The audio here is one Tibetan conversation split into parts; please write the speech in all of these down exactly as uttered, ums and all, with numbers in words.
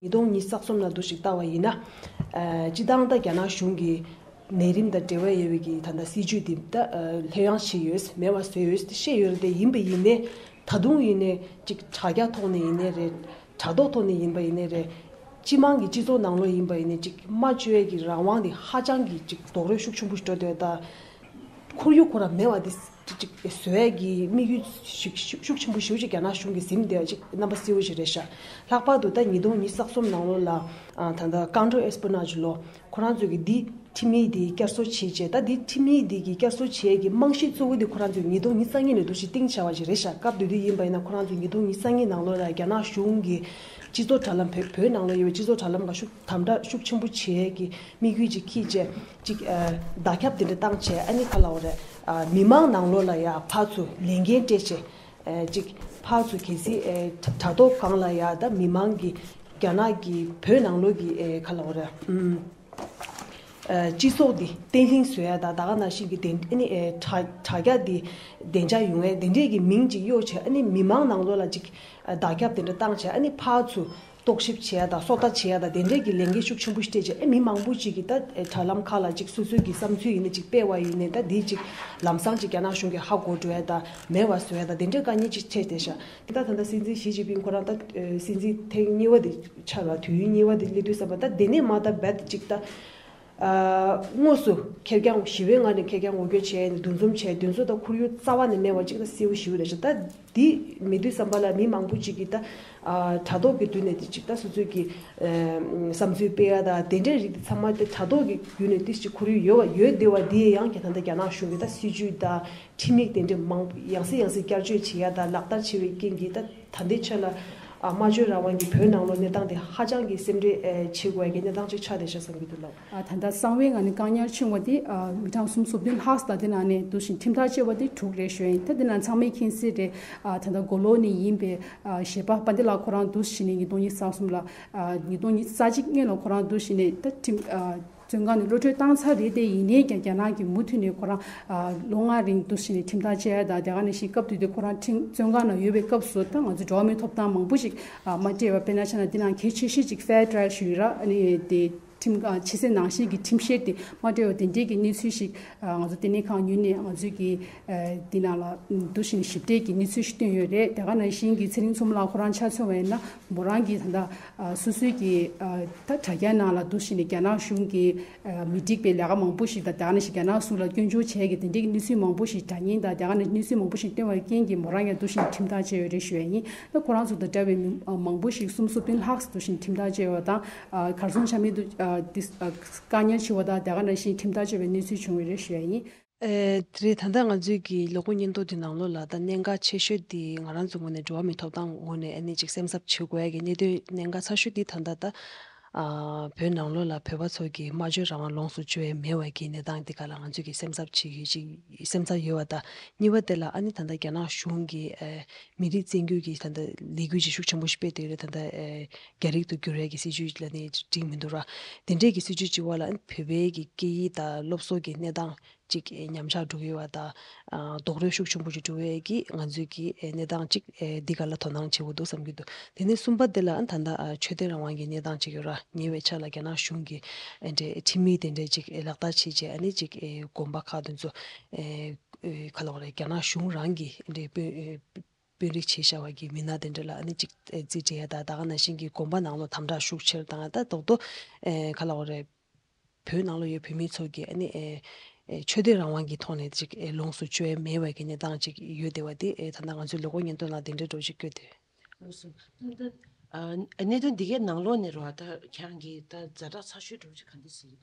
ཉིས་སྟོང་ཉི་ཤུ་རྩ་གསུམ་ལ་འདུ་ཞིག་བལྟ་བ་ཡིན་ན། ཨ་སྤྱི་བཏང་ད་རྒྱ་ནག་གཞུང་གི་ནད་རིམས་དང་འབྲེལ་བ་ཡོད་པའི་གི་ད་ལྟ་སྲིད་ཇུས་འདི་ད་ཨ་ལྷོད་ཡངས་བྱས་ཡོད། མེད་པ་བཟོས་ཡོད་ཅེས་བཤད་ཡོད་རེད་དེ། ཡིན་པ་ཡིན་ནའི་ད་དུང་ཡིན་ནའི་ཅིག་དྲ་རྒྱ་ཐོག་ནས་ཡིན་ནའི་རེད། དྲ་ཐོག་ཐོག་ནས་ཡིན་པ་ཡིན་ནའི་རེད། སྤྱི་དམངས་ཀྱི་སྤྱི་ཚོགས་ནང་ལོགས་ཡིན་པ་ཡིན་ནའི་ཅིག་སྨྲ་བརྗོད་ཀྱི་རང་དབང་དེ་ཧ་ཅང་གི་ཅིག་རྡོག་རོལ་ཤུགས་ཆེན་པོ་ཞིག་འགྲོ་དེ་ད། ཁོར་ཡུག་ཁོ་རང་མེད་པ་དེ་ཅིག་བཟོ་ཡས་ཀྱི་དམིགས་ཡུལ་ཞིག་ཤུགས་ཤུགས་ཆེན་པོ་ཞེ་པོ་ཅིག་རྒྱ་ནག་གཞུང་གིས་འཛིན་བསྡད་པ་ཅིག་རྣམ་པ་གསལ་པོ་ཞིག་རེད་ཤག་ལྷག་པར་དུ་ད་ཉིས་སྟོང་ཉི་ཤུ་རྩ་གསུམ་ནང་ལོགས་ལ་ཨ་ད་ལྟ་counter espionage law ཁོ་རང་ཚོས་ཀྱི་འདི་ཁྲིམས་ཡིག་འདི་བསྐྱར་གསོ་བྱས་རྗེས། ད་འདི་ཁྲིམས་ཡིག་འདི་གི་བསྐྱར་གསོ་བྱེད་ཀྱི་རྨང་གཞི་གཙོ་བོ་འདི་ཁོ་རང་ཚོས་ཉིས་སྟོང་ཉི་ཤུ་རྩ་གཉིས་ནས་འདུག་ཅིག་བཏིང་བྱས་པ་ཞིག་རེད་ཤག་སྐབས་དེ་དུས་ཡིན་པ་ཡིན་ན་ཁོ་རང་ཚོས་ཉིས་སྟོང་ཉི་ཤུ་རྩ་གཉིས་ནང་ལོགས་ལ་རྒྱ་ནག་གཞུང་གི་སྤྱི་ཚོགས་དྲ་ལམ་བོད་བོད་ནང་ལ་ཡོད་པའི་སྤྱི་ཚོགས་དྲ་ལམ་ཁག་ཤུགས་དམ་དྲག་ཤུགས་ཆེན་པོ་བྱེད་ཀྱི་དམིགས་ཡུལ་ཅིག་འཁྱེར་བྱས་ཅིག་ཨ་བརྡ་ཁྱབ་དེ་འདྲ་བཏང་བྱས། ཨ་ནི་ག་ལབ་དགོས་རེད། ཨ་མི་མང་ནང་ལོགས་ལ་ཡ་ཕར་ཚུར་ལས་འགན་སྤྲད་བྱས། ཨ་ཅིག་ཕར་ཚུར་གལ་སྲིད་ཨ་དྲ་ཐོག་སྒང་ལ་ཡ་ད་མི་མང་གི་རྒྱ་ནག་གི་བོད་ནང་ལོགས་ཀྱི་ཨ་ག་ལབ་དགོས་རེད། ཨུམ། ཨ་སྤྱི་ཚོགས་འདི་བརྟན་ལྷིང་བཟོ་ཡ་དང་ད་ག་ནང་བཞིན་གྱི་བདེ་ཨ་ནི་ཨ་དྲ་དྲ་རྒྱ་འདི་བདེ་འཇགས་ཡོང་ཡ་དེ་འདྲས་ཀྱི་མིང་ཅིག་གཡོགས་བྱས། ཨ་ནི་མི་མང་ནང་ལོགས་ལ་ཅིག་ཨ་བརྡ་ཁྱབ་དེ་འདྲ་བཏང་བྱས། ཨ་ནི་ཕར་ཚུར་རྟོག་ཞིབ་བྱེད་ཡ་དང་སོ་ལྟ་བྱེད་ཡ་དང་དེ་འདྲས་ཀྱི་ལས་འགན་ཤུགས་ཆེན་པོ་ཞིག་སྤྲད་བྱས། ཨ་མི་མང་པོ་ཅིག་གིས་ད་ཨ་དྲ་ལམ་ཁག་ལ་ཅིག་སོ་སོའི་གི་བསམ་ཚུལ་ཡིན་ན་ཅིག་སྤེལ་བ་ཡིན་ནའི་ད་འདི་ཅིག་ལམ་སང་ཅིག་རྒྱ་ནག་གཞུང་གིས་ཧ་གོ་འགྲོ་ཡ་དང་མེད་པ་བཟོ་ཡ་དང་དེ་འདྲས་དཀའ་ངལ་ཅིག་འཕྲད་བསྡད་ཤག་ད་ད་ལྟ་སྲིད་འཛིན་ཞི་ཅིན་ཕིང་ཁོ་རང་ད་ཨ་སྲིད་འཛིན་ཐེངས་གཉིས་པ་དེ་ཆགས་ལ་དུས་ཡུན་གཉིས་པ་དེ་སླེབས་དུས་ཙམ་པ་ད་དེ་ནས་མ་ད་རྦད་ཅིག་ད། ཨ་དངོས་སུ་ཁེར་རྐྱང་ཞི་བའི་ངང་ནས་ཁེར་རྐྱང་ངོ་རྒོལ་བྱས་ནས་འདུ་འཛོམས་བྱས། དེ་ཚོ་ད་ཁོར་ཡུག་རྩ་བ་ནས་མེད་པ་ཅིག་ད་གསལ་པོ་ཞེ་པོ་རེད་ཤག་ད་འདི་མེད་དུས་ཙམ་པ་ལ་མི་མང་པོ་ཅིག་གིས་ད་ཨ་དྲ་ཐོག་གི་མདུན་ནས་དེ་ཅིག་ད་སོ་སོའི་གི་ཨ་བསམ་ཚུལ་སྤེལ་ཡ་ད་དེ་འདྲའི་རིགས་དེ་ཚང་མ་དེ་དྲ་ཐོག་གི་བརྒྱུད་ནས་དེ་ཅིག་ཁོར་ཡུག་ཡོད་པ་ཡོད་བསྡད་པ་འདི་ཡང་ད་ལྟ་རྒྱ་ནག་གཞུང་གིས་ད་སྲིད་ཇུས་ད་ཁྲིམས་ཡིག་དེ་འདྲ་མང་ཡང་སེ་ཡང་སེ་བསྐྱར་བཅོས་བྱེད་ཡ་ད་ལག་བསྟར་བྱེད་པའི་རྐྱེན་གྱིས་ད་ད་ལྟའི་ཆ་ལ་ཨ་སྨྲ་བརྗོད་རང་དབང་གི་བོད་ནང་ལོགས་གནས་སྟངས་དེ་ཧ་ཅང་གི་སེམས་ཁྲལ་ཨེ་བྱེད་དགོས་ཀྱི་གནས་སྟངས་ཅིག་ཆགས་བསྡད་ཤག་བསམ་གྱི་འདུག་ལགས། ཨ་ད་ལྟ་གསང་བའི་ངང་ནས་བཀག་ཉར་བྱུང་བ་དེ་ཨ་མི་གྲངས་སུམ་ཅུ་སོ་བདུན་ལྷག་ཙམ་དེ་ནང་ནས་འདུག་བཞིན་ཁྲིམས་ཐག་གཅོད་པ་དེ་དྲུག་རེ་ཞུ་ཡ་ཡིན། ད་དེ་ནང་ཚང་མས་མཁྱེན་གསལ་རེད། ཨ་ད་ལྟ་མགོ་ལོག་ནས་ཡིན་པའི་ཨ་གཞས་པ་དཔལ་ལྡན་ལགས་ཁོ་རང་འདུག་བཞིན་ནས་ཉིས་སྟོང་ཉི་ཤུ་རྩ་གསུམ་ལ་ཨ་ཉིས་སྟོང་ཉི་ཤུ་རྩ་གཅིག་སྔོན་ལ་ཁོ་རང་འདུག་བཞིན་ནས་ད་ཁྲིམས་ཨ་བཙོན་ཁང་ནས་གློད་གྲོལ་བཏང་ཚར་རེད་དེ། ཡིན་ནའི་ཀྱང་རྒྱ་ནག་གིས་མུ་མཐུད་ནས་ཁོ་རང་ཨ་ལོ་ལྔ་རིང་འདུག་བཞིན་ནས་ཁྲིམས་ཐག་བཅད་ཡ་དང་དེ་ག་ནང་བཞིན་སྐབས་དེ་དུས་ཁོ་རང་ཁྲིམས་བཙོན་ཁང་ནང་ཡོད་པའི་སྐབས་སུ་ད་ང་ཚོ་འགྲོ་བ་མིའི་ཐོབ་ཐང་མང་པོ་ཞིག་ཨ་མ་སྤྲད་པ། དཔེར་ན་ཆ་ན་འདི་ནང་གལ་ཆེ་ཤོས་ཅིག་fair trial ཞུ་ཡི་ར། ཨ་ནི་དེ་ཁྲིམས་ཁང་ཕྱི་གསལ་ནང་གསལ་གྱི་ཁྲིམས་བཤེར་དེ་མ་སྤྲད་པ་དེ་འདྲའི་གི་གནས་ཚུལ་ཞིག་ཨ་ང་ཚོ་ལྟེ་གནས་ཁང་ཉུལ་ནས་ང་ཚོའི་གི་ཨ་འདི་ནང་ལ་འདུག་བཞིན་ཞིབ་ཕྲའི་གི་གནས་ཚུལ་ཞིག་བཏོན་ཡོད་རེད། དེ་ག་ནང་བཞིན་གྱི་ཚེ་རིང་མཚོ་མོ་ལགས་ཁོ་རང་ཆ་མཚོན་པ་ཡིན་ན་མོ་རང་གི་ད་ལྟ་ཨ་སོ་སོའི་གི་ཨ་ད་དྲ་རྒྱ་ནང་ལ་འདུག་བཞིན་ནས་རྒྱ་ནག་གཞུང་གི་ཨ་མི་འགྲིག་པའི་ལས་ཀ་མང་པོ་ཞིག་དང་དེ་ག་ནང་བཞིན་རྒྱ་ནག་གཞུང་ལ་སྐྱོན་བརྗོད་བྱས་ཀྱི་དེ་འདྲའི་གི་གནས་ཚུལ་མང་པོ་ཞིག་དྲ་བརྙན་དང་དེ་ག་ནང་གནས་ཚུལ་མང་པོ་ཞིག་བཏོན་པའི་རྐྱེན་གྱིས་མོ་རང་ཡང་འདུག་བཞིན་ཁྲིམས་ཐག་བཅད་ཡོད་རེད་ཞུ་ཡ་ཡིན། ད་ཁོ་རང་ཚོ་དང་འདྲ་བའི་མི་ཨ་མང་པོ་ཞིག་སུམ་ཅུ་སོ་བདུན་ལྷག་འདུག་བཞིན་ཁྲིམས་ཐག་བཅད་ཡོད་པ་དང་ཨ་གར་སོང་ཆ་མེད་དུ་ཨ་དེ་ཨ་བཀག་ཉར་བྱས་པ་དང་དེ་ག་ནང་བཞིན་ཁྲིམས་ཐག་གཅོད་པའི་གནས་ཚུལ་བྱུང་ཡོད་རེད་ཞུ་ཡ་ཡིན། ཨེ་དེ་རེད། ད་ལྟ་ང་ཚོའི་གི་ལོ་འཁོར་སྙན་ཐོ་དེ་ནང་ལོགས་ལ་ད་གནད་འགག་ཆེ་ཤོས་དེ་ང་རང་ཚོའི་ངོས་ནས་འགྲོ་བ་མིའི་ཐོབ་ཐང་ངོས་ནས་ཨ་ནི་ཅིག་སེམས་འཚབ་བྱེད་དགོས་ཡ་གི་གནད་དོན་གནད་འགག་ཚ་ཤོས་དེ་ད་ལྟ་ད་ཨ་བོད་ནང་ལོགས་ལ་བོད་པ་ཚོ་གི་སྨྲ་བརྗོད་རང་དབང་ལོངས་སུ་སྤྱོད་ཡ་མེད་པ་གི་གནས་སྟངས་དེ་ག་ལ་ང་ཚོས་གི་སེམས་འཚབ་བྱེད་ཀྱི་ཅིག་སེམས་འཚབ་ཡོད་པ་དང་། གཉིས་པ་དེ་ལ་ཨ་ནི་ད་ལྟ་རྒྱ་ནག་གཞུང་གི་ཨ་མི་རིགས་བཙན་སྒྱུར་གྱི་ད་ལྟ་ལས་འགུལ་ཅིག་ཤུགས་ཆེན་པོ་ཞིག་སྤེལ་བསྡད་ཡོད་རེད། ད་ལྟ་ཨ་རྒྱ་རིགས་དུ་བསྒྱུར་ཡ་གི་སྲིད་ཇུས་ལ་ནི་འགྲིག་མི་འདུག་ར། དེ་འདྲས་ཀྱི་སྲིད་ཇུས་ཅིག་འོག་ལ་ཨ་ནི་བོད་པའི་གི་སྐད་ཡིག་དང་སློབ་གསོ་གི་གནས་སྟངས་ཅིག་ཉམས་ཆག་འགྲོ་གི་ཡོད་པ་དང་། ཨ་རྡོག་རོལ་ཤུགས་ཆེན་པོ་ཅིག་འགྲོ་བའི་གི་ང་ཚོའི་གི་ཨེ་གནས་སྟངས་ཅིག་ཨེ་འདི་ག་ལ་དོ་སྣང་བྱེད་དགོས་འདུག་བསམ་གྱི་འདུག་དེ་ནས་གསུམ་པ་དེ་ལ་ཨ་ད་ལྟ་ཨ་ཆོས་དད་རང་དབང་གི་གནས་སྟངས་ཅིག་ཡོད་ར། ཉེ་བའི་ཆར་ལ་རྒྱ་ནག་གཞུང་གིས་ཨེ་འདྲའི་ཁྲིམས་ཡིག་དེ་འདྲའི་ཅིག་ཨེ་ལག་བསྟར་བྱས་རྗེས་ཨ་ནི་ཅིག་ཨེ་དགོན་པ་ཁག་དེ་ཚོ་ཨེ་ཨེ་ག་ལབ་དགོས་རེད། རྒྱ་ནག་གཞུང་རང་གིས་ཨེ་འདྲའི་དཔོན་ཨེ་དཔོན་རིགས་བྱས་བཞག་པ་གི་མི་སྣ་དེ་འདྲ་ལ་ཨ་ནི་ཅིག་ཨེ་རྩིས་སྤྲད་ཡ་དང་། ད་ག་ནང་བཞིན་གྱི་དགོན་པ་ནང་ལོགས་དམ་དྲག་ཤུགས་ཆེར་བཏང་ཡ་ད་རྡོག་རྡོག་ཨེ་ག་ལབ་དགོས་རེད། བོད་ནང་ལ་ཡོད་བོད་མི་ཚོ་གིས་ཨ་ནི་ཨེ་ཨེ་ཆོས་དད་རང་དབང་གི་ཐོག་ནས་ཅིག་ཨེ་ལོངས་སུ་སྤྱོད་ཡ་མེད་པའི་གི་གནས་སྟངས་ཅིག་ཡོད་བསྡད་པ་དེ་ཨེ་ད་ལྟ་ང་ཚོའི་ལོ་འཁོར་སྙན་ཐོ་ནང་དེ་འདྲའི་འདྲ་བོ་ཅིག་བཀོད་དེ། ལགས་སོ། ད་ལྟ་ཨ་གནད་དོན་འདི་གའི་ནང་ལོགས་ནས་རོ། ད་ཁྱེད་རང་གིས་ད་ཛ་དྲག་ཚ་ཤོས་འདྲ་བོ་ཅིག་ག་འདྲ་ཟེར།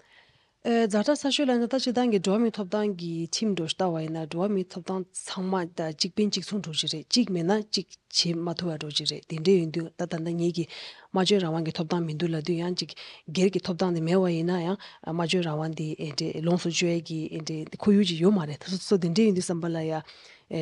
ཨེ་ཛ་དྲག་ཚ་ཤོས་ལབ་ན་ད་སྤྱིར་བཏང་གི་འགྲོ་བ་མིའི་ཐོབ་ཐང་གི་ཁྲིམས་འདྲ་བོ་ཞིག་ལྟ་བ་ཡིན་ན་འགྲོ་བ་མིའི་ཐོབ་ཐང་ཚང་མ་ད་གཅིག་ཕན་གཅིག་མཚུངས་འདྲ་བོ་ཅིག་རེད། གཅིག་མེད་ན་གཅིག་བྱེད་མ་ཐུབ་པ་འདྲ་བོ་ཅིག་རེད། དེ་འདྲ་ཡིན་དུས་ད་ད་ལྟ་ངེད་ཀྱིས་སྨྲ་བརྗོད་རང་དབང་གི་ཐོབ་ཐང་མི་འདུག་ལབ་དུས་ཡང་ཅིག་སྒེར་གྱི་ཐོབ་ཐང་དེ་མེད་པ་ཡིན་ན་ཡང་སྨྲ་བརྗོད་རང་དབང་དེ་ཨེ་འདྲའི་ལོངས་སུ་སྤྱོད་ཡས་ཀྱི་ཨེ་འདྲའི་ཁོར་ཡུག་ཅིག་ཡོད་མ་རེད། ད་སོ་སོ་དེ་འདྲ་ཡིན་དུས་ཙམ་པ་ལ་ཡ་ཨེ་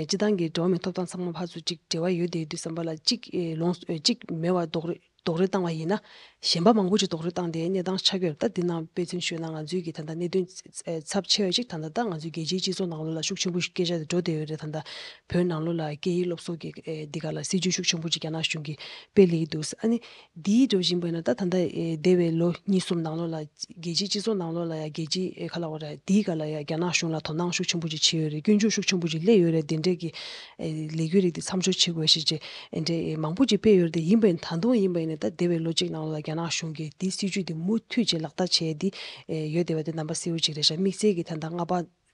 སྤྱིར་བཏང་གི་འགྲོ་བ་མིའི་ཐོབ་ཐང་ཚང་མ་ཕར་ཚུར་ཅིག་འབྲེལ་བ་ཡོད་བསྡད་དུས་ཙམ་པ་ལ་ཅིག་ཨེ་ལོངས་ཨེ་ཅིག་མེད་པ་རྡོག་རོལ་ རྡོག་རོལ་བཏང་བ་ཡིན་ན། གཞན་པ་མང་པོ་ཅིག་རྡོག་རོལ་བཏང་སྟེ་གནས་སྟངས་ཆགས་ཀྱི་ཡོད་རེད། ད་འདི་ནང་དཔེ་མཚོན་ཞུས་ན་ང་ཚོའི་གི་ད་ལྟ་གནད་དོན་ཚབས་ཆེ་བ་ཅིག་ད་ལྟ་ད་ང་ཚོའི་རྒྱལ་སྤྱིའི་སྤྱི་ཚོགས་ནང་ལོགས་ལ་ཤུགས་ཆེན་པོ་ཞིག་སྐད་ཆ་དེ་འགྲོ་བསྡད་ཡོད་རེད། ད་ལྟ་བོད་ནང་ལོགས་ལ་སྐད་ཡིག་སློབ་གསོ་གི་ཨེ་འདི་ག་ལ་སྲིད་ཇུས་ཤུགས་ཆེན་པོ་ཅིག་རྒྱ་ནག་གཞུང་གིས་སྤེལ་ཡི་འདུག་ཨ་ནི་འདིའི་འགྲོ་བཞིན་པ་ཡིན་ན་ད་ད་ལྟ་ཨེ་འདས་པའི་ལོ་གཉིས་གསུམ་ནང་ལོགས་ལ་རྒྱལ་སྤྱིའི་སྤྱི་ཚོགས་ནང་ལོགས་ལ་ཡ་རྒྱལ་སྤྱིའི་ཨེ་ག་ལ་བ་རེད། འདིའི་ག་ལ་ཡ་རྒྱ་ནག་གཞུང་ལ་དོ་སྣང་ཤུགས་ཆེན་པོ་ཅིག་བྱས་ཡོད་རེད། སྐྱོན་བརྗོད་ཤུགས་ཆེན་པོ་ཅིག་སླེབས་ཡོད་རེད། དེ་འདྲས་ཀྱི་ཨེ་ལས་འགུལ་རིགས་དེ་མཚམས་འཇོག་བྱེད་དགོས་ཞེས་བྱས་ཨེ་འདྲས་ཨེ་མང་པོ་ཅིག་སྤེལ་ཡོད་རེད། དེ་ཡིན་པ་ཡིན་ད་དུང་ཡིན་པ་ཡིན་ན་ད་འདས་པའི་ལོ་གཅིག་ནང་ལ་རྒྱ་ནག་གཞུང་གིས་འདི་སྲིད་ཇུས་འདི་མུ་མཐུད་ཅིག་ལག་བསྟར་བྱས་འདི་ཨེ་ཡོད་བསྡད་པ་དེ་རྣམ་པ་གསལ་བོ་ཅིག་རེད་ཤག་དམིགས་བསལ་གྱི་ད་ལྟ་རྔ་པ་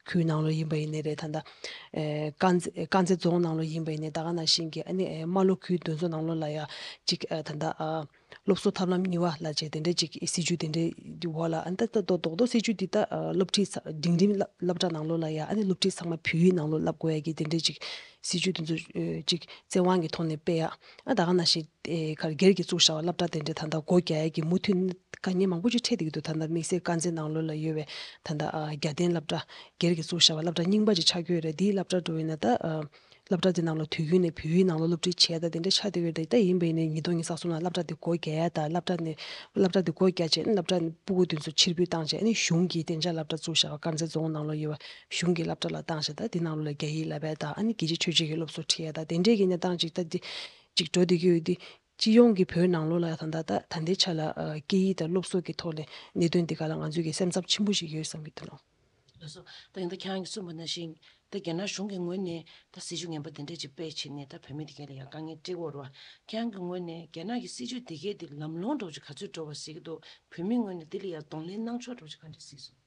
ཁུལ་ནང་ལོགས་ཡིན་པ་ཡིན་ནའི་རེད། ད་ལྟ་ཨེ་དཀར་མཛེས་དཀར་མཛེས་རྫོང་ནང་ལོགས་ཡིན་པ་ཡིན་ནའི་ད་ག་ནང་བཞིན་གྱི་ཨ་ནི་ཨེ་རྨ་ལྷོ་ཁུལ་འདི་ཚོ་ནང་ལོགས་ལ་ཡ་ཅིག་ཨེ་ད་ལྟ་ཨ་སློབ་གསོ་ཐབས་ལམ་གཉིས་པ་ལ་བྱས་དེ་འདྲ་ཅིག་སྲིད་ཇུས་དེ་འདྲའི་འོག་ལ་ཨ་ད་ལྟ་རྡོག་རྡོག་སྲིད་ཇུས་འདི་ད་ཨ་སློབ་ཁྲིད་ཚ་འབྲིང་རིམ་སློབ་སློབ་གྲྭ་ནང་ལོགས་ལ་ཡ་ཨ་ནི་སློབ་ཁྲིད་ཚང་མ་བོད་ཡིག་ནང་ལོགས་བསླབ་དགོས་ཡ་གི་དེ་འདྲའི་ཅིག་སྲིད་ཇུས་དེ་ཚོ་ཨེ་ཅིག་བཙན་དབང་གི་ཐོག་ནས་སྤེལ་ཡ་ཨ་ད་ག་ནང་བཞིན་ཨེ་ག་རེ་སྒེར་གྱིས་བཙུགས་བཞག་པ་སློབ་གྲྭ་དེ་འདྲ་ད་ལྟ་སྒོ་རྒྱག་ཡ་གི་མུ་མཐུད་དཀའ་ངལ་མང་པོ་ཅིག་འཕྲད་བསྡད་ཀྱི་འདུག་ད་ལྟ་དམིགས་བསལ་དཀར་མཛེས་ནང་ལོགས་ལ་ཡོད་པའི་ད་ལྟ་ཨ་རྒྱལ་བསྟན་སློབ་གྲྭ་སྒེར་གྱིས་བཙུགས་བཞག་པ་སློབ་གྲྭ་རྙིང་པ་ཅིག་ཆགས་ཀྱི་ཡོད་རེད། དེའི་སློབ་གྲྭ་འགྲོ་ཡིན་ན་ད་ཨ་སློབ་གྲྭ་དེ་ནང་ལ་དུས་རྒྱུན་ནས་བོད་ཡིག་ནང་ལ་སློབ་ཁྲིད་བྱས་ད་དེ་འདྲ་ཆགས་བསྡད་ཡོད་རེད། ད་ཡིན་པ་ཡིན་ནའི་ཉིས་སྟོང་ཉི་ཤུ་རྩ་གསུམ་ལ་སློབ་གྲྭ་དེ་སྒོ་རྒྱག་ཡ་ད་སློབ་གྲྭ་ནས་སློབ་གྲྭ་དེ་སྒོ་རྒྱག་བྱས་ནས་སློབ་གྲྭ་ནས་སྤུ་གུ་དེ་ཚོ་ཕྱིར་འབུད་བཏང་བྱས་ཨ་ནི་གཞུང་གིས་གཏན་འཇགས་སློབ་གྲྭ་བཙུགས་བཞག་པ་དཀར་མཛེས་རྫོང་ནང་ལ་ཡོད་པ་གཞུང་གི་སློབ་གྲྭ་ལ་བཏང་བྱས་ད་དེ་ནང་ལ་རྒྱ་ཡིག་བསླབ་པ་ད་ཨ་ནི་རྒྱལ་གཅེས་ཆོས་གཅེས་ཀྱི་སློབ་གསོ་ཁྲིད་ཡ་ད་དེ་འདྲས་ཀྱི་གནས་སྟངས་ཅིག་ད་དེ་ཅིག་འགྲོ་བསྡད་ཀྱི་ཡོད་དེ། སྤྱི་ཡོངས་ཀྱི་བོད་ནང་ལོགས་ལ་ད་ལྟ་ད་ད་ལྟའི་ཆ་ལ་ཨ་སྐད་ཡིག་དང་སློབ་གསོ་གི་ཐོག་ནས་གནད་དོན་འདི་ག་ལ་ང་ཚོས་ཀྱི་སེམས་འཚབ་ཆེན་པོ་ཞིག་ཡོད་བསམ་གྱི་འདུག་ལགས། ལགས་སོ། ད་ཡིན་ད་ཁྱེད་རང་གིས་གསུངས་པ་ནང་བཞིན་ད་རྒྱ་ནག་གཞུང་གི་ངོས་ནས་ད་སྲིད་ཇུས་ངན་པ་དེ་འདྲས་ཅིག་སྤེལ་བྱས་ནས་ད་བོད་མི་དེ་གས་ལ་ཡང་དཀའ་ངལ་སྤྲད་ཀྱི་ཡོད་རེད་བ། ཁྱེད་རང་གི་ངོས་ནས་རྒྱ་ནག་གི་སྲིད་ཇུས་དེ་གས་དེ་ལམ་ལྷོང་འདྲ་བོ་ཅིག་ག་ཚོད་འགྲོ་བ་གཟིགས་ཀྱི་འདུག་བོད་མིའི་ངོས་ནས་དེ་ལ་ཡང་གདོང་ལེན་གནང་ཕྱོགས་འདྲ་བོ་ཅིག་ག་འདྲས་གཟིགས་སོང་།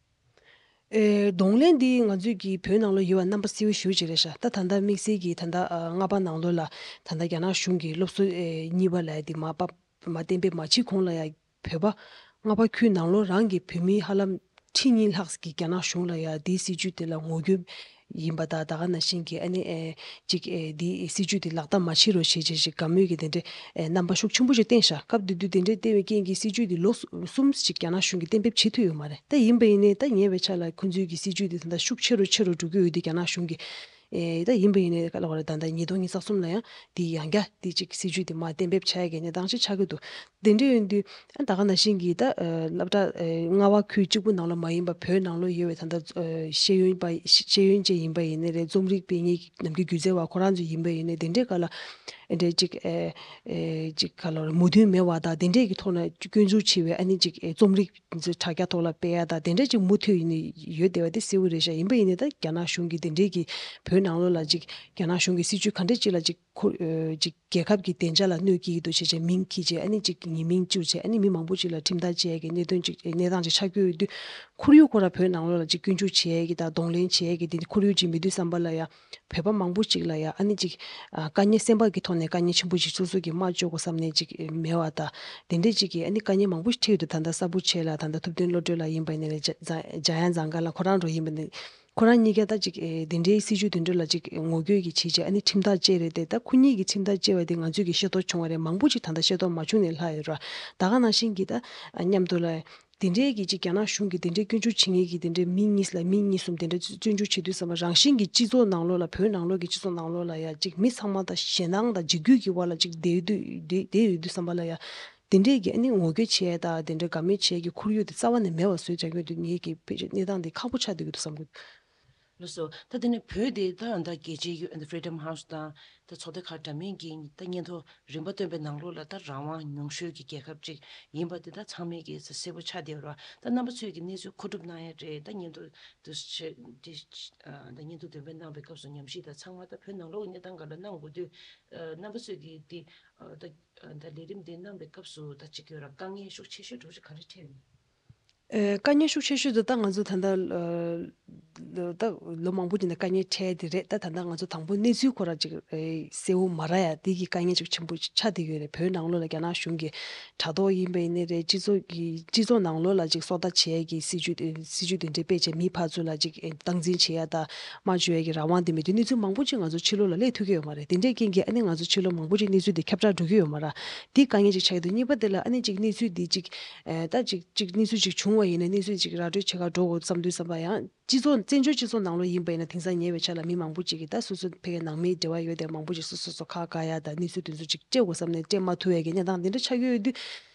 ཨེ་གདོང་ལེན་འདི་ང་ཚོས་ཀྱི་བོད་ནང་ལོགས་ཡོད་པ་རྣམ་པ་གསལ་བོ་ཞེ་པོ་ཅིག་རེད་ཤག་ད་ད་ལྟ་དམིགས་བསལ་གྱི་ད་ལྟ་ཨ་རྔ་པ་ནང་ལོགས་ལ་ད་ལྟ་རྒྱ་ནག་གཞུང་གིས་སློབ་གསོ་ཨེ་གཉིས་པ་ལབ་ཡ་འདི་མ་པ་མ་གཏན་འབེབས་མ་བྱེད་གོང་ལ་ཡ་བོད་པ་རྔ་པ་ཁུལ་ནང་ལོགས་རང་གི་བོད་མི་ཧ་ལམ་ཁྲི་གཉིས་ལྷག་གིས་རྒྱ་ནག་གཞུང་ལ་ཡ་འདིའི་སྲིད་ཇུས་དེ་ལ་ངོ་རྒོལ་ཡིན་པ་དང་ད་ག་ནང་བཞིན་གྱི་ཨ་ནི་ཨེ་ཅིག་ཨེ་འདི་སྲིད་ཇུས་འདི་ལག་བསྟར་མ་བྱེད་རོགས་བྱེད་ཅེས་ཅིག་དགའ་མོས་ཀྱི་དེ་འདྲའི་ཨེ་རྣམ་པ་ཤུགས་ཆེན་པོ་ཞིག་བསྟན་ཤག་སྐབས་དེ་དུས་དེ་འདྲའི་བསྟན་པའི་རྐྱེན་གྱིས་སྲིད་ཇུས་འདི་ལོ་གསུམ་ཞིག་རྒྱ་ནག་གཞུང་གིས་གཏན་འབེབས་བྱེད་ཐུབ་ཡོད་མ་རེད། ད་ཡིན་པ་ཡིན་ནའི་ད་ཉེ་བའི་ཆར་ལ་ཁོང་ཚོའི་གི་སྲིད་ཇུས་འདི་ད་ལྟ་ཤུགས་ཆེ་རུ་ཆེ་རུ་འགྲོ་གི་ཡོད་དུས་རྒྱ་ནག་གཞུང་གིས་ཨེ་ད་ཡིན་པ་ཡིན་ནའི་ག་ལ་བ་རེད། ད་ལྟ་ཉིས་སྟོང་ཉི་ཤུ་རྩ་གསུམ་ལ་ཡང་འདི་ཡང་བསྐྱར་འདི་ཅིག་སྲིད་ཇུས་འདི་མར་གཏན་འབེབས་བྱ་ཡ་གི་གནས་སྟངས་ཅིག་ཆགས་ཀྱི་འདུག་དེ་འདྲ་ཡིན་དུས་ཨ་ད་ག་ནང་བཞིན་གྱི་ད་ཨ་སློབ་གྲྭ་ཨ་རྔ་བ་ཁུལ་གཅིག་པུ་ནང་ལ་མ་ཡིན་པ་བོད་ནང་ལ་ཡོད་པའི་ད་ལྟ་ཨ་ཤེས་ཡོན་པ་ཤེས་ཡོན་ཅན་ཡིན་པ་ཡིན་ནའི་རེད། རྩོམ་རིག་སྤེལ་མཁན་ནམ་རྒྱུན་སྒྱུ་རྩལ་བ་ཁོ་རང་ཚོ་ཡིན་པ་ཡིན་ནའི་དེ་འདྲའི་སྐབས་ལ་ཨ་འདྲའི་ཅིག་ཨ་ཨ་ཅིག་ག་ལ་མོས་མཐུན་མེད་པ་དང་དེ་འདྲའི་གི་ཐོག་ནས་སྐྱོན་འཛུགས་བྱས་པའི་ཨ་ནི་ཅིག་ཨ་རྩོམ་རིག་དྲ་རྒྱ་ཐོག་ལ་སྤེལ་ཡ་དང་དེ་འདྲའི་ཅིག་མུ་མཐུད་ཡིན་ནའི་ཡོད་བསྡད་པ་དེ་གསལ་བོ་རེད་ཤག་ཡིན་པ་ཡིན་ནའི་ད་རྒྱ་ནག་གཞུང་གིས་དེ་འདྲའི་གི་བོད་ནང་ལོགས་ལ་ཅིག་རྒྱ་ནག་གཞུང་གི་སྲིད་ཇུས་ག་འདྲ་ཅིག་ལ་ཅིག་ཁོ་ཨ་ཅིག་རྒྱལ་ཁབ་ཀྱི་བདེ་འཇགས་ལ་གནོད་སྐྱེལ་གྱི་འདུག་ཅེས་བྱས་མིང་འཁྱེར་བྱས་ཨ་ནི་ཅིག་ཉེས་མིང་བཙུགས་བྱས་ཨ་ནི་མི་མང་པོ་ཅིག་ལ་ཁྲིམས་ཐག་བཅད་ཀྱི་གནད་དོན་ཅིག་གནས་སྟངས་ཅིག་ཆགས་ཀྱི་ཡོད་དུས་ཁོར་ཡུག་ཁོ་ར་བོད་ནང་ལོགས་ལ་ཅིག་སྐྱོན་འཛུགས་བྱས་ཀྱི་དང་གདོང་ལེན་བྱས་ཀྱི་དེ་ཁོར་ཡུག་ཅིག་མེད་དུས་ཙམ་པ་ལ་ཡ་བོད་པ་མང་པོ་ཅིག་ལ་ཡ་ཨ་ནི་ཅིག་ཨ་དཀའ་ངལ་སེམས་པ་གི་ཐོག་ནས་དཀའ་ངལ་ཆེན་པོ་ཅིག་སོ་སོ་གིས་མ་ལྕོགས་དགོས་བསམ་ནས་ཅིག་མེད་པ་དང་དེ་འདྲས་ཅིག་གིས་ཨ་ནི་དཀའ་ངལ་མང་པོ་ཞིག་འཕྲད་ཡོད་དུས་ད་ལྟ་གསར་བུ་ཆེ་ལ་ད་ལྟ་ཐུབ་བསྟན་བློ་གྲོས་ལ་ཡིན་པ་ཡིན་ནའི་རེད། འཇམ་དབྱངས་ཟམ་མཁར་ལགས་ཁོ་རང་འགྲོ་ཡིན་པ་ནི། ཁོ་རང་གཉིས་ཀ་ད་ཅིག་ཨེ་དེ་འདྲའི་སྲིད་ཇུས་དེ་འདྲ་ལ་ཅིག་ངོ་རྒོལ་གྱི་བྱས་རྗེས་ཨ་ནི་ཁྲིམས་ཐག་བཅད་རེད་དེ། ད་ཁོ་གཉིས་ཀྱི་ཁྲིམས་ཐག་བཅད་པ་དེ་ང་ཚོས་ཀྱི་ཤེས་རྟོགས་བྱུང་བ་རེད། མང་པོ་ཅིག་ད་ལྟ་ཤེས་རྟོགས་མ་བྱུང་ནས་ལྷག་ཡོད་ར། ད་ག་ནང་བཞིན་གྱི་ད་མཉམ་དུ་ལ་དེ་འདྲའི་གི་ཅིག་རྒྱ་ནག་གཞུང་གི་དེ་འདྲའི་སྐྱོན་བརྗོད་བྱེད་མཁན་གྱི་དེ་འདྲའི་མི་གཉིས་ལ་མི་གཉིས་གསུམ་དེ་འདྲ་བཙོན་འཇུག་བྱེད་དུས་ཙམ་པ་རང་བཞིན་གྱི་སྤྱི་ཚོགས་ནང་ལོགས་ལ་བོད་ནང་ལོགས་ཀྱི་སྤྱི་ཚོགས་ནང་ལོགས་ལ་ཡ་ཅིག་མི་ཚང་མ་ད་ཞེད་སྣང་དང་འཇིགས་སྐུལ་གྱི་དབང་ལ་ཅིག་བསྡད་ཡོད་དུས་བསྡད་ཡོད་དུས་ཙམ་པ་ལ་ཡ། དེ་འདྲས་ཀྱི་ཨ་ནི་ངོ་རྒོལ་བྱེད་ཡ་དང་དེ་འདྲའི་དགའ་མོས་བྱེད་ཡ་གི་ཁོར་ཡུག་དེ་རྩ་བ་ནས་མེད་པ་བཟོས་བྱ་རྒྱུ་དེ་ངེད་ཀྱི་ཕལ་ཆེར་གནས་སྟངས་དེ་ཁག་པོ་ཆགས་བསྡད་ཀྱི་འདུག་བསམ་གྱི། ལགས་སོ། ད་དེ་ནས་བོད་དེ་ད་ད་རྒྱལ་སྤྱིའི་ཡུ་ཨེན་ཕི་རི་ཌམ་ཧའུ་སི་དང་ད་ཚོགས་སྡེ་ཁག་འདྲ་མིན་གྱི་ད་སྙན་ཐོ་རིམ་པ་བཏོན་པའི་ནང་ལོགས་ལ་ད་རང་དབང་ཉུང་ཤོས་ཀྱི་རྒྱལ་ཁབ་ཅིག་ཡིན་པ་དེ་ད་ཚང་མས་ཀྱི་གསལ་པོ་ཆགས་བསྡད་ཡོད་རེད་བ། ད་རྣམ་པ་ཚོས་ཀྱི་གནས་ཚུལ་མཁོ་སྒྲུབ་གནང་ཡ་རེད། ད་སྙན་ཐོ་དེ་ཆེ་དེ་ད་སྙན་ཐོ་འདོན་པའི་གནང་བའི་སྐབས་སུ་ཉམས་ཞིབ་དང་ཚང་མ་ད་བོད་ནང་ལོགས་གནས་སྟངས་སྒང་ལ་གནང་དགོས་དུས་རྣམ་པ་ཚོས་ཀྱི་དེ་ད། ད་ལས་རིམ་འདི་གནང་བའི་སྐབས་སུ་ད་ཅིག་ཡོད་ར་དཀའ་ངལ་ཤུགས་ཆེ་ཤོས་འདྲ་བོ་ཞིག་ག་རེ་འཕྲད་ཡོད། ཨེ་དཀའ་ངལ་ཤུགས་ཆེ་ཤོས་དེ་ད་ང་ཚོ་ད་ལྟ་ཨ་ད་ལོ་མང་པོ་ཅིག་ནས་དཀའ་ངལ་འཕྲད་དེ་རེད། ད་ད་ལྟ་ང་ཚོ་དང་པོ་གནས་ཚུལ་ཁོ་ར་ཅིག་ཨེ་གསལ་བོ་མ་རག་ཡ་དེ་གི་དཀའ་ངལ་ཅིག་ཆེན་པོ་ཅིག་ཆགས་བསྡད་ཡོད་རེད། བོད་ནང་ལོགས་ལ་རྒྱ་ནག་གཞུང་གི་དྲ་ཐོག་ཡིན་པ་ཡིན་ནའི་རེད། སྤྱི་ཚོགས་ཀྱི་སྤྱི་ཚོགས་ནང་ལོགས་ལ་ཅིག་སོ་ལྟ་བྱེད་ཡ་གི་སྲིད་ཇུས་དེ་སྲིད་ཇུས་དེ་འདྲ་སྤེལ་བྱས་མི་ཕར་ཚུར་ལ་ཅིག་ཨེ་སྟངས་འཛིན་བྱེད་ཡ་ད་དམར་གཅོད་ཡ་གི་རང་དབང་དེ་མེད་དུས་གནས་ཚུལ་མང་པོ་ཅིག་ང་ཚོ་ཕྱི་ལོགས་ལ་སླེབས་ཐུབ་ཀྱི་ཡོད་མ་རེད། དེ་འདྲའི་རྐྱེན་གྱིས་ཨ་ནི་ང་ཚོ་ཕྱི་ལོགས་མང་པོ་ཅིག་གནས་ཚུལ་དེ་ཁྱབ་བསྒྲགས་འགྲོ་གི་ཡོད་མ་རེད། དེ་དཀའ་ངལ་ཅིག་ཆགས་ཀྱི་འདུག་གཉིས་པ་དེ་ལ་ཨ་ནི་ཅིག་གནས་ཚུལ་དེ་ཅིག་ཨེ་ད་ཅིག་ཅིག་གནས་ཚུལ་ཅིག་བྱུང་ པ་ཡིན་ན་གནས་ཚུལ་ཅིག་ར་སྤྲོད་བྱེད་གར་འགྲོ་དགོས་བསམ་དུས་ཙམ་པ་ཡང་སྤྱི་ཚོགས་བཙན་བྱོལ་སྤྱི་ཚོགས་ནང་ལོགས་ཡིན་པ་ཡིན་ན་དེང་སང་ཉེ་བའི་ཆར་ལ་མི་མང་པོ་ཅིག་གིས་ད་སོ་སོ་ཕ་གའི་ནང་མིའི་འབྲེལ་བ་ཡོད་དེ་མང་པོ་ཅིག་སོ་སོ་སོ་ཁ་བཀག་ཡ་དང་གནས་ཚུལ་དེ་ཚོ་ཅིག་སྤྲད་དགོས་བསམ་ནས་སྤྲད་མ་ཐུབ་ཡ་གི་གནས་སྟངས་དེ་འདྲ་ཆགས་ཀྱི་ཡོད་དུས།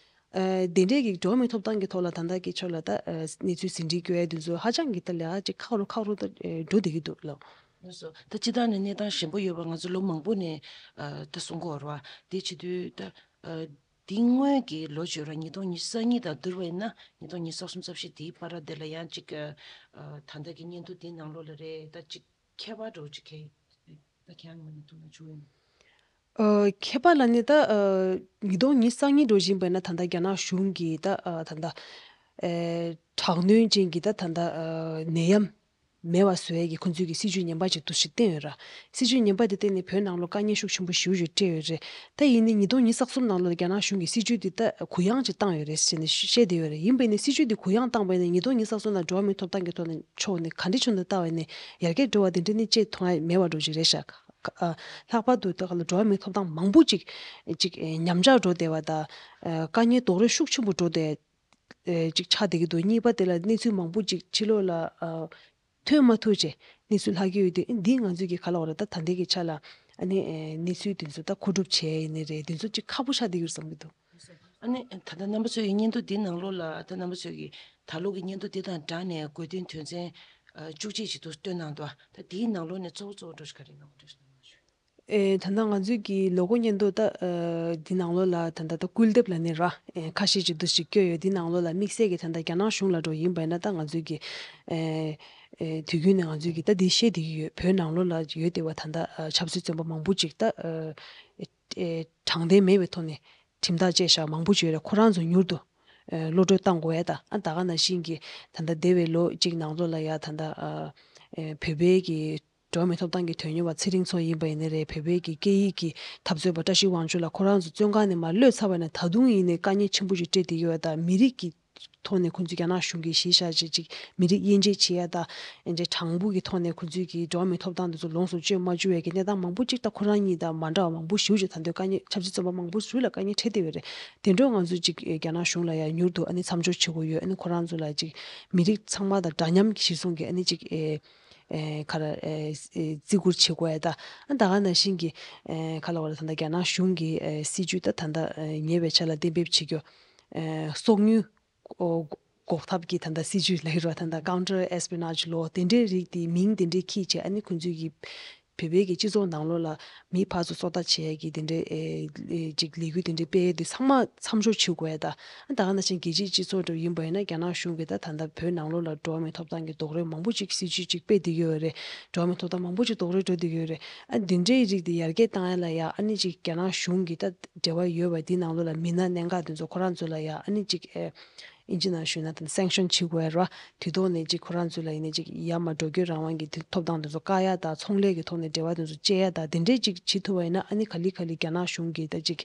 ཨ་དེ་འདྲའི་གི་འགྲོ་བ་མིའི་ཐོབ་ཐང་གི་ཐོག་ལ་ད་ལྟ་གི་ཆོས་ལ་ད་ཨ་གནས་ཚུལ་ཟིན་བྲིས་བསྐྱོན་ཡ་དེ་ཚོ་ཧ་ཅང་གི་ད་ལས་ཀ་ཅིག་ཁག་རུ་ཁག་རུ་ད་ཨ་འགྲོ་བསྡད་ཀྱི་འདུག་ལགས། ལགས་སོ། ད་སྤྱིར་བཏང་ནས་གནས་སྟངས་ཞན་པོ་ཡོད་པ་ང་ཚོ་ལོ་མང་པོ་ནས་ཨ་ད་གསུང་གི་ཡོད་རེད་བ། དེ་བྱེད་དུས་ད་ཨ་འདི་སྔོན་གྱི་ལོ་བརྗོད་ར་ཉིས་སྟོང་ཉི་ཤུ་རྩ་གཉིས་དང་བསྡུར་བ་ཡིན་ན་ཉིས་སྟོང་ཉི་ཤུ་རྩ་གསུམ་རྩ་བཞི་དེའི་བར་དེ་ལ་ཡང་ཅིག་ཨ་ད་ལྟ་གི་སྙན་ཐོ་འདི་ནང་ལོགས་ལ་རེད་ད་ཅིག་ཁྱད་པར་འདྲ་བོ་ཅིག་གས་ད་ཁྱེད་རང་ངོས་ནས་ཐུགས་སྣང་བྱུང་ཡོད་ན། ཨ་ཁྱད་པར་ལབ་ནས་ད་ཨ་ཉིས་སྟོང་ཉི་ཤུ་རྩ་གཉིས་འགྲོ་བཞིན་པ་ཡིན་ན་ད་ལྟ་རྒྱ་ནག་གཞུང་གིས་ད་ཨ་ད་ལྟ་ཨེ་དྲག་གནོན་ཅན་གྱི་ད་ད་ལྟ་ཨ་ནད་ཡམས་མེད་པ་བཟོ་ཡས་ཀྱི་ཁོང་ཚོའི་གི་སྲིད་ཇུས་ངན་པ་ཅིག་འདུག་ཞིག་བསྟན་ཡོད་ར། སྲིད་ཇུས་ངན་པ་དེ་བརྟེན་ནས་བོད་ནང་ལོགས་དཀའ་ངལ་ཤུགས་ཆེན་པོ་ཞེ་པོ་ཅིག་འཕྲད་ཡོད་རེད། ད་ཡིན་ནའི་ཉིས་སྟོང་ཉི་ཤུ་རྩ་གསུམ་ནང་ལོགས་རྒྱ་ནག་གཞུང་གིས་སྲིད་ཇུས་འདི་ད་གུ་ཡངས་ཅིག་བཏང་ཡོད་རེད་ཟེར་ནས་བཤད་བསྡད་ཡོད་རེད། ཡིན་པས་ནི་སྲིད་ཇུས་འདི་གུ་ཡངས་བཏང་བས་ནི་ཉིས་སྟོང་ཉི་ཤུ་རྩ་གསུམ་ནང་འགྲོ་བ་མིའི་ཐོབ་ཐང་གི་ཐོག་ནས་ཕྱོགས་ནས་ག་འདྲ་བྱུང་འདུག་ལྟ་བས་ནི་ཡར་རྒྱས་འགྲོ་བ་དེ་འདྲ་ནི་ཅིག་མཐོང་ཡ་མེད་པ་འདྲ་ཅིག་རེད་ཤག་ཨ་ལྷག་པར་དུ་ད་ག་ལ་འགྲོ་བ་མིའི་ཐོབ་ཐང་མང་པོ་ཅིག་ཅིག་ཉམས་ཆག་འགྲོ་བསྡད་པ་དང་དཀའ་ངལ་རྡོག་རོལ་ཤུགས་ཆེན་པོ་འགྲོ་བསྡད་ཅིག་ཆགས་བསྡད་ཀྱི་འདུག་གཉིས་པ་དེ་ལ་གནས་ཚུལ་མང་པོ་ཅིག་ཕྱི་ལོགས་ལ་ཐོན་མ་ཐུབ་བྱས་གནས་ཚུལ་ལྷག་གི་ཡོད་དུས་འདི་ང་ཚོས་ཀྱི་ག་ལ་བ་རེད། ད་ད་ལྟའི་གི་ཆ་ལ་ཨ་ནི་གནས་ཚུལ་དེ་ཚོ་ད་མཁོ་སྒྲུབ་བྱས་ཡིན་ནི་རེད། དེ་ཚོ་ཅིག་ཁག་པོ་ཆགས་བསྡད་ཀྱི་རེད་བསམ་གྱི་འདུག་ཨ་ནི་ད་ལྟ་རྣམ་པ་ཚོའི་སྙན་ཐོ་འདི་ནང་ལོགས་ལ་ད་རྣམ་པ་ཚོའི་གི་ད་ལོ་གི་སྙན་ཐོ་འདི་དང་སྦྲགས་ནས་དགོས་འདུན་དོན་ཚན་བཅུ་གཅིག་ཅིག་ཏུ་བཏོན་གནང་འདུག་ད་དེའི་ནང་ལོགས་ནས་གཙོ་བོ་གཙོ་བོ་འདྲ་ཞིག་ག་རེ་གནང་བ་འདྲ་ཞིག་གནང་བ་ཞུ། ཨེ་ད་ལྟ་ང་ཚོའི་གི་ལོ་འཁོར་སྙན་ཐོ་ད་ཨ་འདི་ནང་ལོགས་ལ་ད་ལྟ་ད་སྐུལ་འདེབས་ལ་ནི་ར་ཨེ་ཁ་ཤས་ཅིག་འདུ་ཞིག་བསྐྱོད་ཡོད། འདི་ནང་ལོགས་ལ་དམིགས་བསལ་གྱི་ད་ལྟ་རྒྱ་ནག་གཞུང་ལ་འགྲོ་ཡིན་པ་ཡིན་ན་ད་ང་ཚོའི་གི་ཨེ་ཨེ་དུས་རྒྱུན་ནས་ང་ཚོའི་གི་ད་འདི་བཤད་བསྡད་ཀྱི་ཡོད། བོད་ནང་ལོགས་ལ་ཡོད་བསྡད་པ་ད་ལྟ་ཨ་ཆབ་སྲིད་བཙོན་པ་མང་པོ་ཅིག་ད་ཨ་ཨེ་དྲང་བདེན་མེད་པའི་ཐོག་ནས་ཁྲིམས་ཐག་བཅད་བཞག་མང་པོ་ཅིག་ཡོད་རེད། ཁོ་རང་ཚོ་མྱུར་དུ་ཨེ་གློད་གྲོལ་གཏང་དགོས་ཡ་ད་ཨ་ད་ག་ནང་བཞིན་གྱི་ད་ལྟ་འདས་པའི་ལོ་གཅིག་ནང་ལོགས་ལ་ཡ་ད་ལྟ་ཨ་ཨེ་བོད་པའི་གི་འགྲོ་བ་མིའི་ཐོབ་ཐང་གི་དོན་གཉེར་བ་ཚེ་རིང་མཚོ་ཡིན་པ་ཡིན་ནའི་རེད། བོད་པའི་གི་སྐད་ཡིག་གི་འཐབ་རྩོད་པ་བཀྲ་ཤིས་དབང་ཕྱུག་ལགས་ཁོ་རང་ཚོ་བཙོན་ཁང་ནས་མར་གློད་ཚར་བ་ནས་ད་དུང་ཡིན་ནའི་དཀའ་ངལ་ཆེན་པོ་ཞིག་འཕྲད་བསྡད་ཡོད་པ་དང་མི་རིགས་ཀྱི་ཐོག་ནས་ཁོང་ཚོས་རྒྱ་ནག་གཞུང་གིས་གཞི་བཞག་བྱས་ཅིག་མི་རིགས་དབྱེ་འབྱེད་བྱེད་ཡ་དང་ཨེ་འདྲའི་དྲང་པོ་གི་ཐོག་ནས་ཁོང་ཚོས་ཀྱི་འགྲོ་བ་མིའི་ཐོབ་ཐང་དེ་ཚོ་ལོངས་སུ་སྤྱོད་མ་བཅུག་པའི་གི་གནས་སྟངས་མང་པོ་ཅིག་ད་ཁོ་རང་གཉིས་དང་མ་འདྲ་བ་མང་པོ་ཞེ་པོ་ཅིག་ད་དུང་དཀའ་ངལ་ཆབ་སྲིད་བཙོན་པ་མང་པོ་ཞེ་པོ་ལ་དཀའ་ངལ་འཕྲད་བསྡད་ཡོད་རེད། དེ་འདྲ་ང་ཚོས་ཅིག་རྒྱ་ནག་གཞུང་ལ་ཡང་མྱུར་དུ་ཨ་ནི་མཚམས་འཇོག་བྱེད་དགོས་ཡོད། ཨ་ནི་ཁོ་རང་ཚོ་ལ་ཅིག་མི་རིགས་ཚང་མ་དང་འདྲ་མཉམ་གྱི་གཞི་བཟུང་གི་ཨ་ནི་ཅིག་ཨེ་ཨེ་ག་རེ་ཨེ་ཨེ་བརྩི་བཀུར་བྱེད་དགོས་ཡ་ད་ཨ་ད་ག་ནང་བཞིན་གྱི་ཨེ་ག་ལ་བ་ལ་ད་ལྟ་རྒྱ་ནག་གཞུང་གི་ཨེ་སྲིད་ཇུས་ད་ད་ལྟ་ཨེ་ཉེ་བའི་ཆར་ལ་གཏན་འབེབས་བྱེད་རྒྱུ་ཨེ་སོག་ཉུལ་འོ་འགོག་ཐབས་ཀྱི་ད་ལྟ་སྲིད་ཇུས་ལབ་ཀྱི་རེད་བ། ད་ལྟ་counter espionage law དེ་འདྲའི་རིགས་དེ་མིང་དེ་འདྲའི་འཁྱེར་བྱས་ཨ་ནི་ཁོང་ཚོས་ཀྱི་བོད་པའི་གི་སྤྱི་ཚོགས་ནང་ལོགས་ལ་མི་ཕར་ཚུར་སོ་ལྟ་བྱེད་ཡས་ཀྱི་དེ་འདྲའི་ཨེ་ཨེ་ཅིག་ལས་འགུལ་དེ་འདྲའི་སྤེལ་ཡས་དེ་ཚང་མ་མཚམས་འཇོག་བྱེད་དགོས་ཡ་ད། ཨ་ད་ག་ནང་བཞིན་རྒྱལ་སྤྱིའི་སྤྱི་ཚོགས་འདྲ་ཡིན་པ་ཡིན་ན་རྒྱ་ནག་གཞུང་གིས་ད་ད་ལྟ་བོད་ནང་ལོགས་ལ་འགྲོ་བ་མིའི་ཐོབ་ཐང་གི་རྡོག་རོལ་མང་པོ་ཅིག་སྲིད་ཇུས་ཅིག་སྤེལ་བསྡད་ཡོད་རེད། འགྲོ་བ་མིའི་ཐོབ་ཐང་མང་པོ་ཅིག་རྡོག་རོལ་འགྲོ་བསྡད་ཡོད་རེད། ཨ་འདི་འདྲའི་རིགས་དེ་ཡར་རྒྱས་བཏང་ཡ་ལ་ཡ་ཨ་ནི་ཅིག་རྒྱ་ནག་གཞུང་གི་ད་འབྲེལ་བ་ཡོད་པ་འདི་ནང་ལོགས་ལ་མི་སྣ་གནད་འགག་དེ་ཚོ་ཁོ་རང་ཚོ་ལ་ཡ་ཨ་ནི་ཅིག་ཨེ། ཨིན་ཇི་ནང་ཞུས་ན་དེ་sanction བྱེད་དགོས་ར། དུས་ཐོག་ནས་ཅིག་ཁོ་རང་ཚོ་ལ་ཡིན་ན་ཅིག་ཡར་མར་འགྲོ་སྐྱོད་རང་དབང་གི་དེ་ཐོབ་ཐང་དེ་ཚོ་བཀག་ཡ་དང་ཚོང་ལས་ཀྱི་ཐོག་ནས་འབྲེལ་བ་དེ་ཚོ་བཅད་ཡ་དང་དེ་འདྲས་ཅིག་བྱེད་ཐུབ་པ་ཡིན་ན་ཨ་ནི་ག་ལེ་ག་ལེ་རྒྱ་ནག་གཞུང་གིས་ད་ཅིག་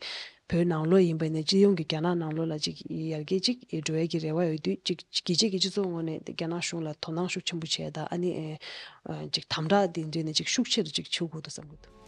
བོད་ནང་ལོགས་ཡིན་པ་ཡིན་ན་སྤྱི་ཡོངས་ཀྱི་རྒྱ་ནག་ནང་ལོགས་ལ་ཅིག་ཡར་རྒྱས་ཅིག་འགྲོ་ཡ་གི་རེ་བ་ཡོད་དུས་ཅིག་རྒྱལ་སྤྱི་གི་སྤྱི་ཚོགས་ངོས་ནས་རྒྱ་ནག་གཞུང་ལ་དོ་སྣང་ཤུགས་ཆེན་པོ་བྱས་དང་ཨ་ནི་ཨེ་ཨེ་ཅིག་དམ་དྲག་དེ་འདྲས་ནས་ཅིག་ཤུགས་ཆེ་རུ་ཅིག་བྱེད་དགོས་འདུག་བསམ་གྱི་འདུག